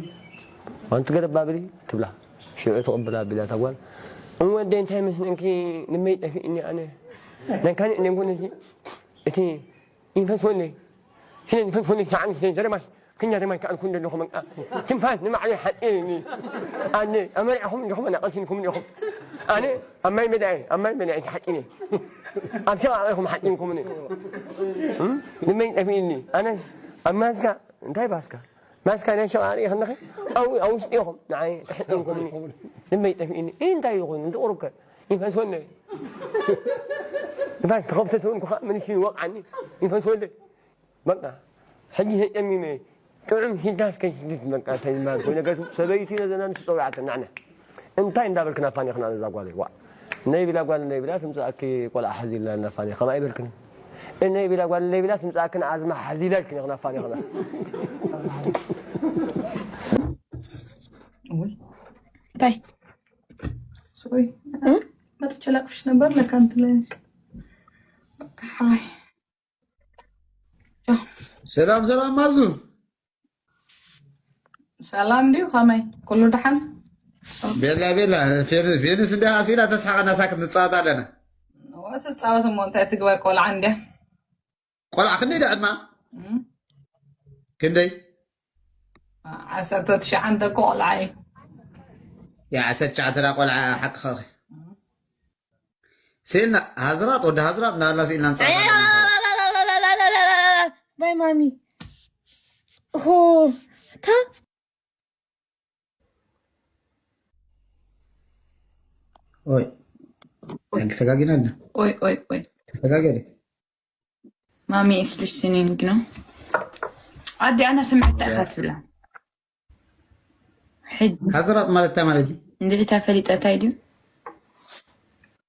ኣንቲ ገለ ባብሊ ትብላ ሽዑ ትቕብል ኣቢላ እታ ጓል እወ ኣደይ እንታይ መስለንኪ ንመይ ጠፊእኒ ኣነ ናይ ካሊእ ነንጎነሲ እቲ ይፈስወለይ ስለ ዝፈስወለይ ሸዓን ዘረባስ ክኛ ደማይ ከኣልኩ እንደለኹ በቃ ትንፋስ ንባዕለይ ሓፂርኒ ኣነ ኣመሪዕኹም እንዲኹም ኣናቐልቲንኩም እንዲኹም ኣነ ኣብ ማይ መዳይ ኣብ ማይ መዳይ ሓፂኒ ኣብ ሸቓቕ ኢኹም ሓፂንኩምኒ ንመይ ጠፊእኒ ኣነስ ኣብ ማስካ እንታይ ባስካ ማስካ ናይ ሸቓቕ ርኢ ከለኺ ኣብ ኣብ ውሽጢ ኢኹም ንዓይ ተሕፂንኩምኒ ንመይ ጠፊእኒ እንታይ እዩ ኮይኑ እንድቑሩከ ይፈስወለይ ንፋስ ተኸፍተ ተበልኩ ከዓ መልሱ ይወቕዓኒ ይፈስወለይ በቃ ሕጂ ተጨሚመ ጥዑም ሽዳስ ከይሽድድ በቃ እንታይ ዝበሃል ኮይኑ ገቱ ሰበይቲ ነዘና ንስ ፀዊዓተን ንዕነ እንታይ እንዳበልክና ፋኒኽና ነዛ ጓለይ ዋዕ ነይ ቢላ ጓል ነይ ቢላ ትምፅኣኪ ቆልዓ ሓዚልና እና ፋኒ ከማ ኣይበልክን እነይ ቢላ ጓል ነይ ቢላ ትምፅኣክን ኣዝማ ሓዚላ ኢልክን ኢኽና ፋኒኽና እንታይ ሶሪ መጥቼ ላቅፍሽ ነበር ለካ እንትን ላይ ሓይ ሰላም ሰላም ማዙ ሰላም ድዩ ከመይ ኩሉ ደሓን ቤላ ቤላ ፌንስ እንዲ ኣሲላ ተስሓቀና ሳክት ንፃወት ኣለና ትፃወት እሞ እንታይ ትግበር ቆልዓ እንድያ ቆልዓ ክንደይ ደዕድማ ክንደይ ዓሰርተ ትሽዓተ እኮ ቆልዓ እዩ ዓሰርተ ትሽዓተ ቆልዓ ሓቅኻ ስኢልና ሃዝራጥ ወዲ ሃዝራጥ እናበልና ስኢልና ንፃወት ኣለና ባይ ማሚ ሆ እታ ኦይ ተጋጊና ኣለ ኦይ ኦይ ኦይ ተጋገለ ማሚ is listening ነው ኣዲ ኣና ስምዕታ ኢኻ ትብላ ሕጂ ሃዝራጥ ማለት እንታይ ማለት እዩ እንድዒታ ፈሊጠ እንታይ ድዩ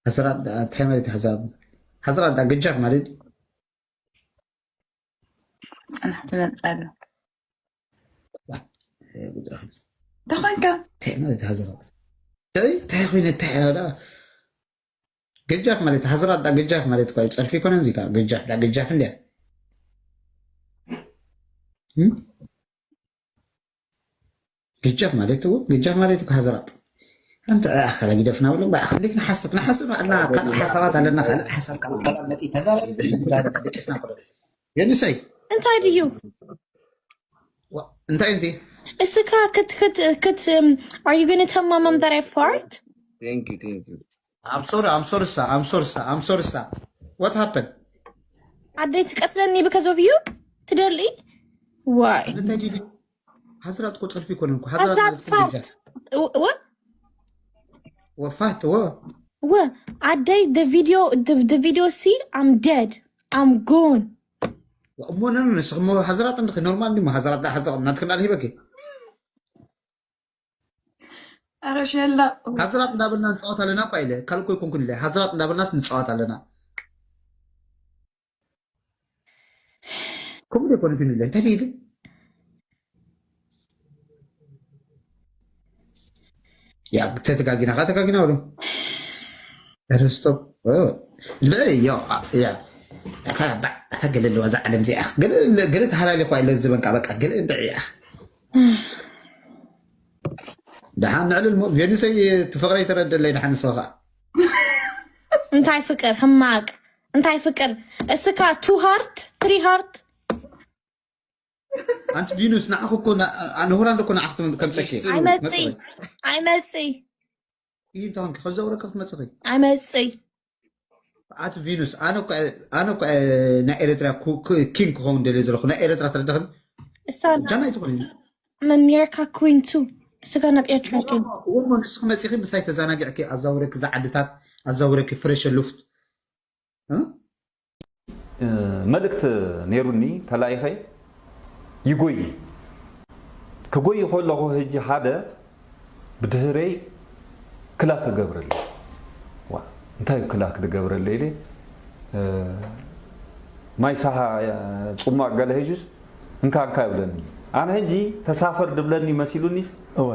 ሃዝራጥ እንታይ ማለት እዩ ሃዝራጥ ሃዝራጥ ዳ ግጃፍ ማለት እዩ ፅናሕ ትመፅእ ኣላ ተኾንካ እንታይ ማለት ሃዝራጥ እንታይ ኮይነ እንታይ ያዳ ገጃፍ ማለት ሃዝራጥ ዳ ገጃፍ ማለት እኮ እዩ ፀርፊ ይኮነ እዚ ገጃፍ ዳ ገጃፍ እንዲያ ገጃፍ ማለት እኮ ገጃፍ ማለት እኮ ሃዝራጥ ኣንተ ኣኸላ ግደፍና ብሎ ባእኸ እንዴት ንሓስብ ንሓስብ ኣለና ካልእ ሓሳባት ኣለና ካልእ ሓሳብ ካብ ተዛመፂ ተዛረብ ደቂስና የንሰይ እንታይ ድዩ እንታይ እንቲ እስካ ክት ክት ክት are you gonna tell my mom that I fart Thank you, thank you. I'm sorry, I'm sorry, sir. I'm sorry, sir. I'm sorry, sir. What happened? ኣደይ ትቀትለኒ because of you ትደሊ why እንታይ ዲዲ ሓስራት እኮ ፀርፊ ይኮነ እኮ ሓስራት ማለት ፋት ወፋት ወ ወ ኣደይ the video the, the video see I'm dead I'm gone እሞ ነን ንስኽሞ ሓስራት እንድኺ ኖርማል እንዲሞ ሓስራት ሓስራት እናትክና ሂበኪ ኣረ ሸላ ሓስራት እንዳበልና ንፃወት ኣለና እኳ ኢለ ካልኮ ይኮንኩን ኢለ ሓስራት እንዳበልናስ ንፃወት ኣለና ከምኡ ዘይኮነ ግን ኢለ እንታይ ኢለ ያ ተተጋጊና ካ ተጋጊና በሉ ርስቶፕ እንድዒ ያ ያ እታ ገለ ኣለዋ እዛ ዓለም እዚኣ ገለ ተሃላሊ ኳ ኢለ ዝበንቃ በቃ ገለ እንድዒ እያ ደሓን ንዕልል ሞ ቬኑሰይ ትፍቕረይ ተረደለይ ደሓን ንስኻ ከዓ እንታይ ፍቅር ህማቅ እንታይ ፍቅር እስካ two heart three heart ኣንቲ ቪኑስ ንዓኹ እኮ ንሁራ እንዶ እኮ ንዓኹ ከምፀኪ ኣይመፅይ ኣይመፅይ ይህ እንተኾንኪ ከዘውረካ ክትመፅኺ ኣይመፅይ ኣቲ ቪኑስ ኣነ እኮ ኣነ እኮ ናይ ኤርትራ ኪንግ ክኸውን ደልየ ዘለኹ ናይ ኤርትራ ተረዳኽን እሳና ጃና ኣይትኾኒ ኣሜሪካ ኩዊን ቱ ስጋ ናብ ኤርትራ ኪን እሞ ንስኺ መፂኺ ምሳይ ተዘናጊዕኪ ኣዛውረኪ እዛ ዓድታት ኣዛውረኪ ፍሬሸ ሉፍት መልእክት ነይሩኒ ተላኢኸ ይጎይ ክጎይ ከለኹ ህጂ ሓደ ብድህረይ ክላክ ክገብረለይ እንታይ እዩ ክላክ ዝገብረለ ኢለ፣ እ፣ ማይ ሳሃ፣ እ፣ ጽሟቕ ገለ ሒዙስ፣ "እንካ፣ እንካ" ይብለኒ። ኣነ ሕጂ ተሳፈር ድብለኒ መሲሉኒስ፣ እወ።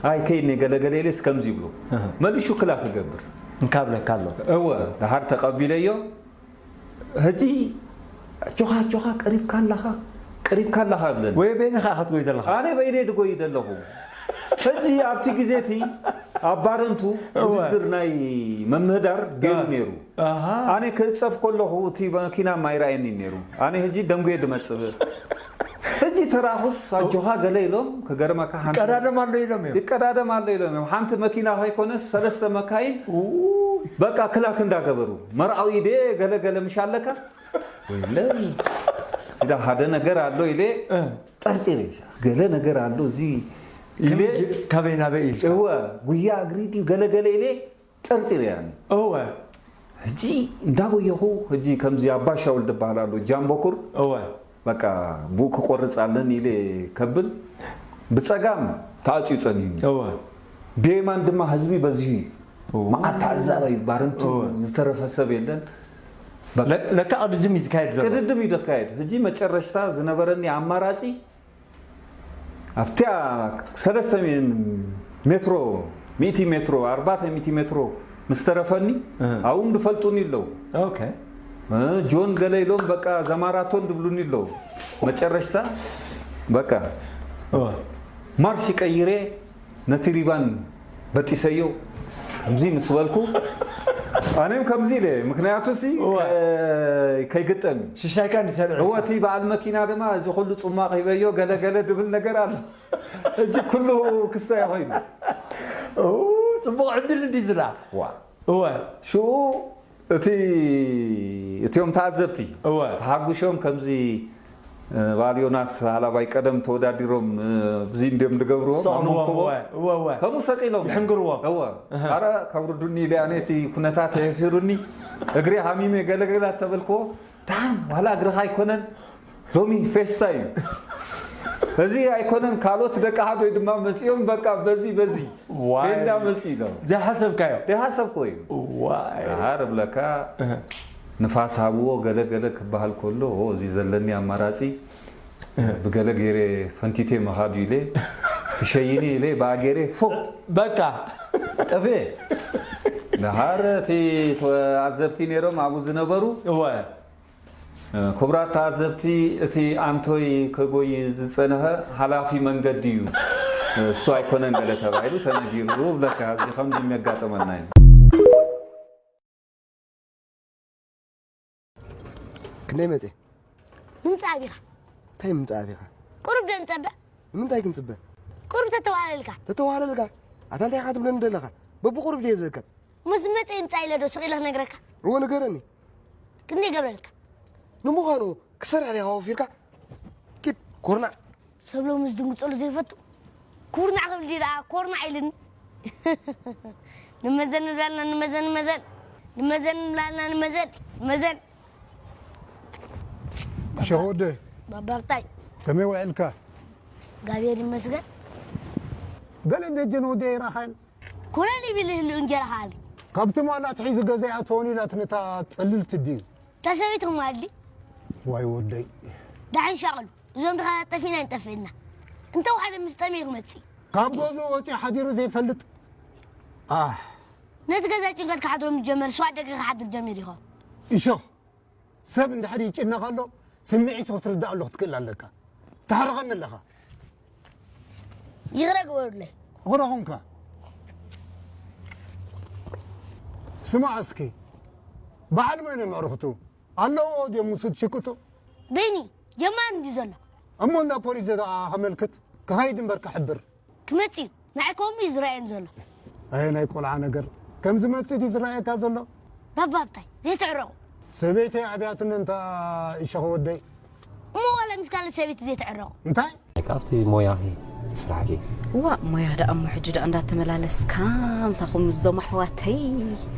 "ኣይ፣ ከይድ ነይ ገለ ገለ" ኢለስ ከምዚ ይብሎ። እህ። መሊሹ ክላክ ይገብር። እንካ ብለካ ኣሎ። እወ፣ ደሓር ተቐቢለዮ። ሕጂ "ኣጆኻ፣ ኣጆኻ፣ ቀሪብካ ኣለኻ፣ ቀሪብካ ኣለኻ" ይብለኒ። ወይ በይንኻ ኢኻ ትጎይ ዘለኻ? ኣነ በይነይ ድጎይ ዘለኹ። ሕጂ ኣብቲ ግዜ እቲ ኣብ ባረንቱ እወ። ውድድር ናይ መምህዳር ገይሩ እወ። ነይሩ። ኣሃ። ኣነ ክእጸፍ ከለኹ እቲ መኪና ማይረኣየኒ ነይሩ። ኣነ ሕጂ ደንጉየ ድመጽእ። ሕጂ ተራኹስ ኣጆኻ ገለ ኢሎም ክገርመካ ሓንቲ ይቀዳደም ኣሎ ኢሎም እዮም። ይቀዳደም ኣሎ ኢሎም እዮም። ሓንቲ መኪና ከይኮነስ ሰለስተ መካይን ኡ። በቃ ክላክ እንዳገበሩ። መርዓዊ ድየ ገለ ገለ ምሽ ኣለካ? ወይለይ። ሲዳ ሓደ ነገር ኣሎ ኢለ እ። ጠርጢረ። ገለ ነገር ኣሎ እዚ ኢለ ከመይ ጌ-፣ ካበይ ናበይ ኢልካ? እወ፣ ጉያ እግሪ ድዩ ገለ ገለ ኢለ ጠርጢረ ያኒ። እወ። ሕጂ እንዳጎየኹ፣ ሕጂ ከምዚ ኣባ ሻውል ዝበሃል ኣሎ፣ ጃምቦኩር። እወ። በቃ ብኡ ክቆርጽ ኣለኒ ኢለ ከብል፣ ብጸጋም ተዓጽዩ ጸኒሁኒ። እወ። ብየማን ድማ ህዝቢ በዚሁ እዩ። እወ። መዓት ተዓዛባይ ባረንቱ እወ። ዝተረፈ ሰብ የለን። በቃ ለ-፣ ለካ ቅድድም እዩ ዝካየድ ዘሎ። ቅድድም እዩ ዝካየድ። ሕጂ መጨረሽታ ዝነበረኒ ኣማራጺ ኣብቲያ ሰለስተ ሜትሮ፣ ሚእቲ ሜትሮ፣ ኣርባዕተ ሚእቲ ሜትሮ ምስ ተረፈኒ፣ እህ። ኣብኡ ድፈልጡኒ ኣለዉ። ኦኬ። እ፣ ጆን ገለ ኢሎም በቃ እዛ ማራቶን ድብሉኒ ኣለዉ። መጨረሽታ በቃ እወ። ማርሽ ቀይሬ ነቲ ሪባን በጢሰዮ። ከምዚ ምስ በልኩ፣ ኣነም ከምዚ ኢለ፣ ምኽንያቱ ሲ፣ እወ። ከ-፣ ከይግጠም እዩ። ሽሻይካ እንዲሰርዑ። እወ፣ እቲ በዓል መኪና ድማ፣ "እዚ ኩሉ ጽማቕ ሂበዮ፣ ገለ ገለ" ድብል ነገር ኣሎ። ሕጂ ኩሉ ክስታይ ኮይኑ። ኡ፣ ጽቡቕ ዕድል እንዲ ዝላ። ዋ። እወ። ሽኡ እቲ፣ እቲኦም ተዓዘብቲ እወ። ተሓጉሾም ከምዚ፣ እ፣ በዓል ዮናስ ሃላባይ ቀደም ተወዳዲሮም፣ እ፣ ብዚ እንዲዮም ዝገብርዎ፣ ኣብ ሰቕልዎም፣ መንጎ እወ፣ እወ፣ እወ። ከምኡ ሰቂሎም። ይሕንግርዎም። እወ። እህ። ኣረ፣ ከብርዱኒ ኢለ ኣነ እቲ ኩነታት የፊሩኒ፣ እግሪ ሃሚመ ገለገለ ተበልክዎ፣ ደሓን፣ ዋላ እግርኻ ኣይኮነን፣ ሎሚ ፌስታ እዩ። እዚ ኣይኮነን፣ ካልኦት ደቂ ሃዶይ ድማ መጺኦም፣ በቃ በዚ፣ በዚ፣ ዋይ። ቤንዳ መጺ ኢሎም። ዘይሓሰብካዮ። ዘይሓሰብክዎ እዩ። ዋይ። ደሓር እብለካ፣ እህ። ንፋስ ሃብዎ፣ ገለ ገለ ክበሃል ከሎ፣ ኦ፣ እዚ ዘለኒ ኣማራጺ፣ እህ። ብገለ ገይረ ፈንቲቴ ምኻድ ኢለ፣ ክሸይኒ ኢለ፣ ብኣ ገይረ፣ ፎ! በቃ። ጠፍኤ። ደሓር እቲ ተዓዘብቲ ነይሮም፣ ኣብኡ ዝነበሩ፣ እወ። ክቡራት ተዓዘብቲ፣ እቲ ኣንቶይ ከጎይ ዝጸንሐ ሓላፊ መንገዲ እዩ፣ እሱ ኣይኮነን ገለ ተባሂሉ ተነጊሩ ብለካ፣ እዚ ከምዚ የሚያጋጥመና እዩ። ክንደይ መጽእ? ምምጻእ ኣቢኻ። እንታይ ምምጻእ ኣቢኻ? ቁሩብ ዶ ንጸበ? ንምንታይ ክንጽበ? ቁሩብ ተተዋሃለልካ። ተተዋሃለልካ? ኣታ እንታይ ኢኻ ትብለኒ ዘለኻ? በብቁሩብ ድየ ዝእከብ? ምስ መጽእ ይምጻእ ኢለ ዶ ስቕ ኢለ ክነግረካ? እወ ንገረኒ። ክንደይ ይገብረልካ? ንምዃኑ ክሰርሕ ዲኻ ወፊርካ? ኪድ፣ ኮርናዕ። ሰብ ሎሚ ዝድንግጸሉ ዘይፈቱ። ኩርናዕ ክብል ድዩ ደኣ? ኮርናዕ ኢልኒ። ንመዘን ንብላልና ንመዘን፣ ንመዘን። ንመዘን ንብላልና ንመዘን፣ ንመዘን። ሸኾ ወደይ፣ ባባ ብጣይ። ከመይ ውዒልካ? እግዚኣብሔር ይመስገን። ገለ ደጀን ወደይ ይረኻን? ኮነ ይብል ህልው እንጀራ ከኣሊ። ካብቲ ማላ ኣትሒዙ ገዛ ይኣትወን ኢላትኒ እታ ጽልልቲ ድዩ? እታ ሰበይቲ እሞ ኣድሊ። ዋይ ወደይ። ደሓን ሻቕሉ። እዞም ድኻ ጠፊእና ይንጠፍእና። እንተ ወሓደ ምስ ጠመየ ክመጽእ። ካብ ገዝኡ ወጺኡ ሓዲሩ ዘይፈልጥ? ኣህ። ነቲ ገዛ ጭንቀት ክሓድሮ ምስ ጀመረ፣ ስዋ ደገ ክሓድር ጀሚሩ ይኸውን። እሾኽ። ሰብ እንድሕር ይጭነቕ ኣሎ፣ ስምዒቱ ክትርዳእሉ ክትክእል ኣለካ። ትሕርቐኒ ኣለኻ። ይቕረ ግበሩለይ። ይቕረ ኹንካ። ስማዕ እስኪ፣ በዓል መን እዮም ኣዕሩኽቱ? ኣለዎ ድዮም ምስ ሽቅጡ? በይኒ፣ ጀማሪ እንድዩ ዘሎ። እሞ እንዳ ፖሊስ ደኣ ከመልክት፣ ክኸይድ እምበር ክሕብር። ክመጽእ እዩ። ንዓይ ከምኡ እዩ ዝረኣየኒ ዘሎ። ኣየ ናይ ቆልዓ ነገር። ከም ዝመጽእ ድዩ ዝረኣየካ ዘሎ? ባባ ብታይ ዘይትዕረቑ። ሰበይተይ ኣብያትኒ እንታ ይሸኸ ወደይ። እሞ ዋላ ምስ ካልእ ሰበይቲ ዘይትዕረቑ። እንታይ? ካብቲ ሞያኺ ስራሕኪ። ዋእ፣ ሞያ ደኣ እሞ ሕጂ ደኣ እንዳተመላለስካ ምሳኹም ምስዞም ኣሕዋተይ።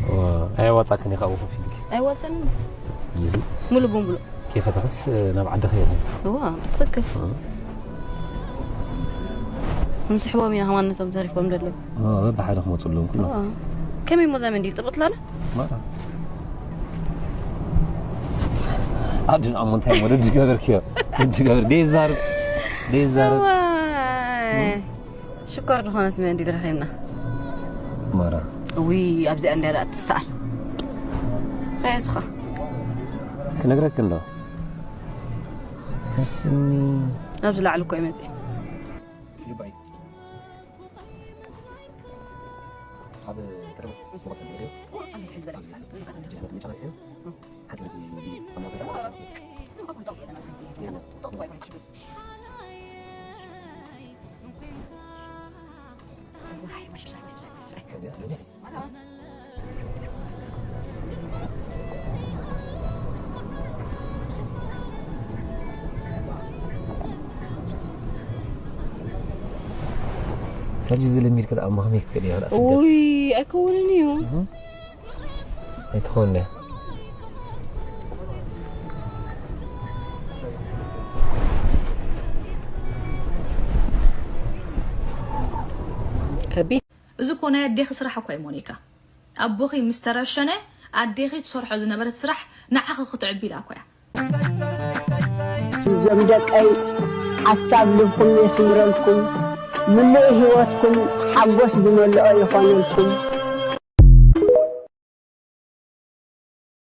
ዋ፣ ኣየዋጻክን ኢኻ ኣብኡ ኮፍ ኢልኪ? ኣይዋጸንን። እዚ? ሙሉ ብሙሉ። ከይፈተኽስ ናብ ዓድኺ ኢኺ? እዋ፣ ብትኽክል። እ። ንስሕቦም ኢና ከማን ነቶም ተሪፎም ዘለዉ። እ፣ በብሓደ ክመጹ ኣለዎም ኩሎም። እዋ። ከመይ እሞ እዛ መንዲል ጽብቕቲ ኣላ? ማራ። ኣድን ኣሞ እንታይ ወደ ድገበርክዮ? ድገበር ደይዛር ደይዛር ዋይ ሽኮር ዝኾነት መንዲ ረኺብና። ማራ ውይ ኣብዚኣ እንዳ ደኣ ትሰኣል። ከየስኻ ክነግረክ እንዶ እስኒ ኣብዚ ላዕሊ እኮ ይመጽእ። ኣብ ከተማ ሕጂ ዝለሚድ ክትኣማ ከመይ ክትክእል ይኽእል ስደት ውይ ኣይከውንን እዩ። ኣይትኾን እያ ከቢድ እዚ እኮ ናይ ኣዴኺ ስራሕ እኮ እዩ ሞኒካ። ኣቦኺ ምስ ተረሸነ ኣዴኺ ትሰርሖ ዝነበረት ስራሕ ንዓኺ ክትዕቢ ኢላ እኮ እያ። እዞም ደቀይ ሓሳብ ልብኩም የስምረልኩም፣ ምሉእ ህይወትኩም ሓጎስ ዝመልኦ ይኾነልኩም።